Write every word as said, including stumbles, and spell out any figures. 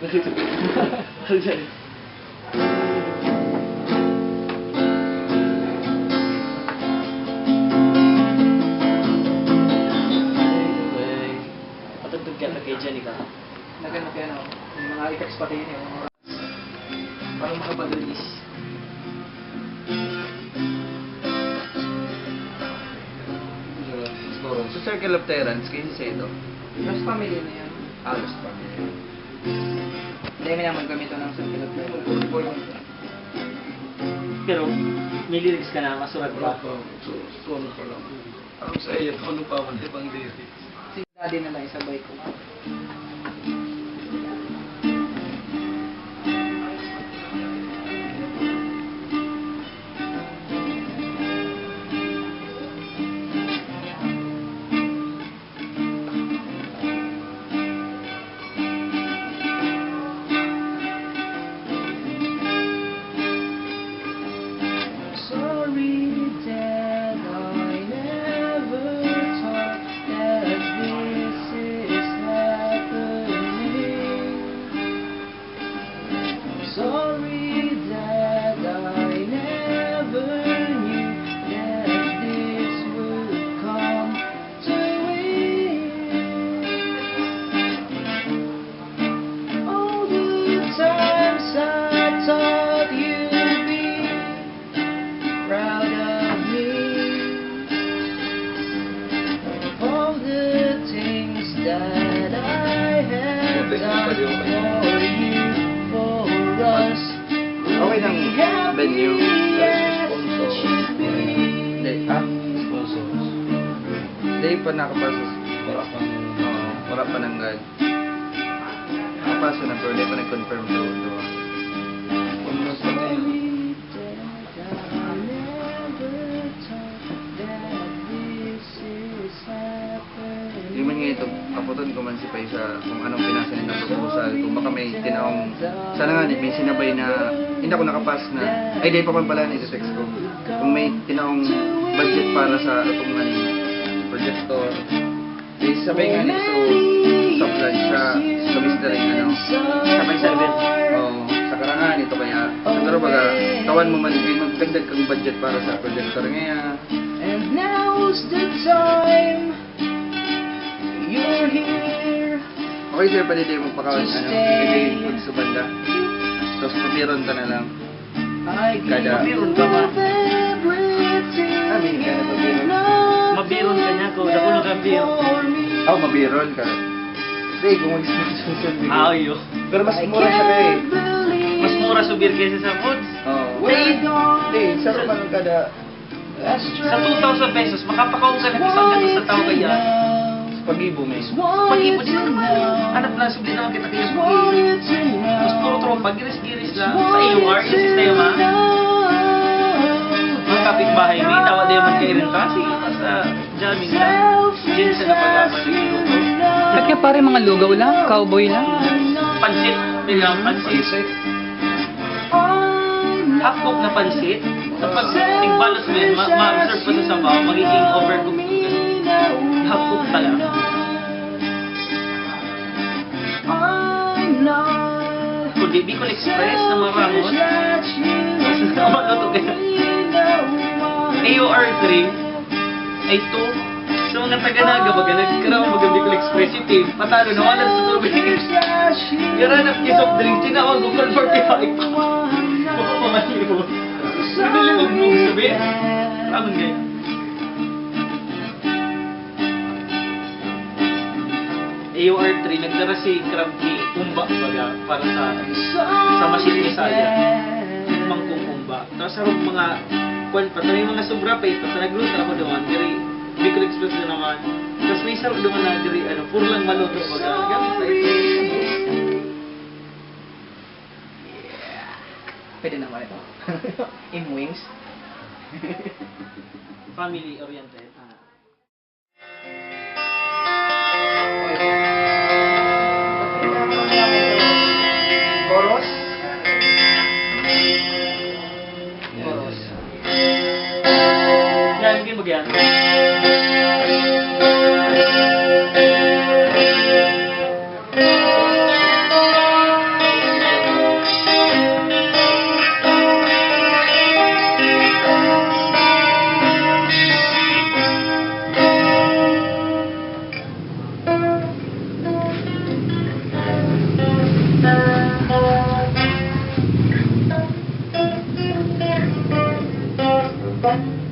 Ang galing. Patugtog ka, kay Jenny ka. Nagano kaya na, may mga effects pa din yung mga parang makapadulis. Siguro, sa Circle of Tyrants, kayo sa ito? Lost Family na yan. Ah, Lost Family. Hindi, may naman kami ito ng Circle of Tyrants. Pero may lyrics ka na, masurat pa. Wala pa. So, so ano pa lang. Ang sa iyo, ano pa man, ibang lyrics. Si Daddy na lang isabay ko. Sorry that I never thought that this is happening. Sorry that I never knew that this would come to it. All the times I thought you'd be proud of me, of all the things that I have done for you, for us. Okay lang, venue. Hindi, ah? Sponsors. Hindi pa nakapasa. Wala pang, oo, wala pa nanggad. Nakapasa na, pero hindi pa nag-confirm daw ito. Sponsors na yun. Di man nga ito, apoton ko man si Pay sa kung anong pinasa niya na proposal, kung baka may tinaong, sana nga ni, may sinabay na, hindi ako nakapas na, ay, di pa man pala ni text ko. Kung may tinaong budget para sa atong man, projector, di sabay nga ni, so, sa plan siya, sa mistering, ano. Sabay sa event. Oo, sa karangan, ito kaya, siguro baga, tawan mo man, may magdagdag kang budget para sa projector ngayon. And now's the time. You're here. Okay, sir, pwede tayo magpakaon, ano, stay. Pwede pag sa banda. Tapos pabiron ka na lang. Kada mabiron ka ba? Ah, hindi ka na mabiron. Mabiron ka niya ko. Dako na ka beer. Oh, mabiron ka. Hindi, kung mag-sponsor, bigyan. Ah, iyo. Pero mas mura siya, eh. Mas mura sa beer kaysa sa foods? Oo. Wait! Hindi, sa naman kada Sa two thousand pesos, makapakaon ka ng isang gatos sa tao kaya. Sa pag-ibo, may. Sa pag-ibo, di naman. Anak na, subli naman kita kaya sa pag-ibo. Mas puro tropa, giris-giris lang. Sa A O R, yung sistema. Mga kapitbahay, may tawa din man kayo rin. Kasi, sa jamming lang. Gin sa napag-aman ng grupo. Ba't ka pare mga lugaw lang? Cowboy lang? Pansit. May lang, pansit. Pansit. Half cook na pansit, kapag tigbalos mo yan, ma- ma-absorb pa sa sabaw, magiging overcooked. Half cook pala. Kundi Bicol Express na marangon. Maluto kaya. A O R three. Ay, to. Sa mga taga Naga, baga nagkaroon, baga Bicol Express yung team. Patalo, nawalan sa tubig. Yaran ang soft drink, tinawag ko, call forty-five. Baka pamahimo. Nabili mo, mo, sabi. Ramon ngayon. A O R three, nagdara si Crab ni Umba, baga, para sa, sa Machine Messiah. Mangkong Umba. Tapos harong mga, kwan pa, may mga sobra pa ito. Sa nagluto ako doon, diri, Bicol Express na naman. Tapos may sarap doon na diri, ano, puro lang maluto, baga. Gamit pa ito. Pwede naman ito. In wings. Family oriented. Ah. Chorus. Yan, hindi mo yan. Kan